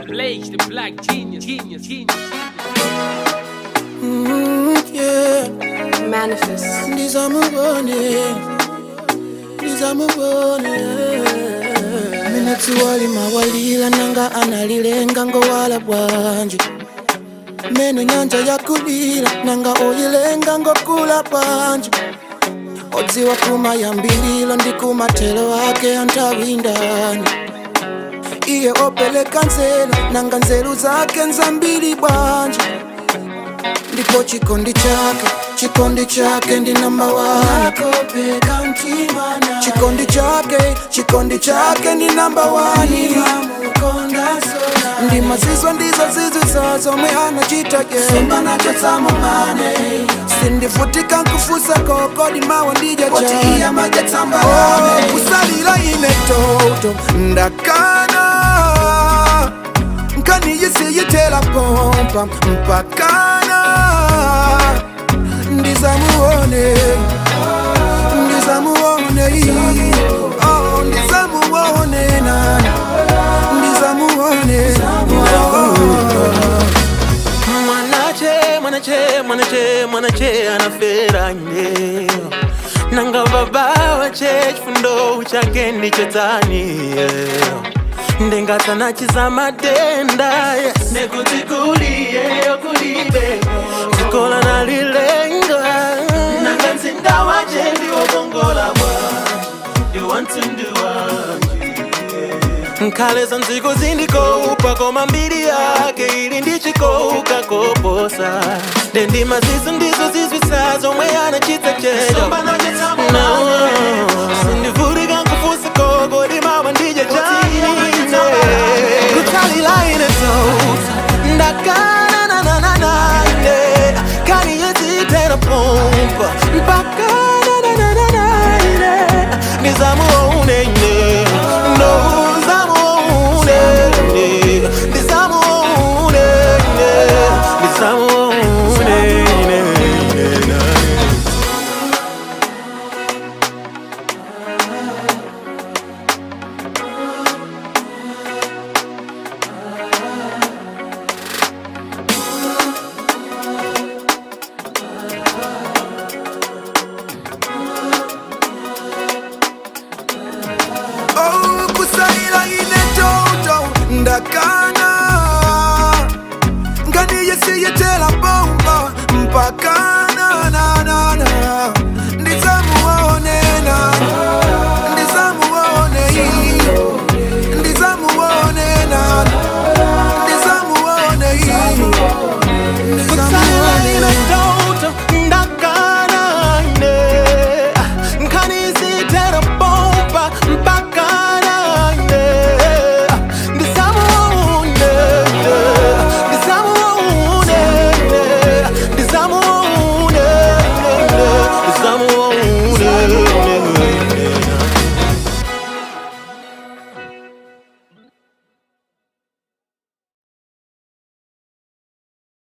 Blaze, the black genius, genius, genius. Yeah. Manifest. Ndizamubone, ndizamubone. Minatsuwali mawalila nanga analilenga ngowala bwanje meno nyanja yakulila nanga oyilenga ngokula bwanje odziwa kumayambililo ndi kumatelo ake antawindani iye opeleka nzeru nanga nzeru zake nzambiri bwanje ndipo chikondi chake, chikondi chake ndi namba one. Chikondi chake, chikondi chake ndi namba one. Ndi mazizwa ndizo zizwi zomwe anachita sindifutika nkufusa kokodi mawa ndija kusalila ine toto ndakana nkaniyisiyitela pompa mpakana ndizamuone, ndizamuone, oh, ndizamuone nana, ndizamuone, oh. Mwanache, mwanache, mwanache, mwanache anafera nye nanga baba wache chifundo chake ndichetani ndingatanachiza madenda nekuti kuliye kulibe zikola nalilenga nanga mzinda wache ndiwokongola bwa ndiwantunduwanje nkhale za ndziko zindikoupa koma mbiri yake ili ndichikouka koposa ndendima zizo ndizo zizwisa zomwe anachitsechejo no sindivurika nkufusa koko limawa ndije chanine kutsalila ine tota ndakana nanananaine kaniyezitera pompa mpaka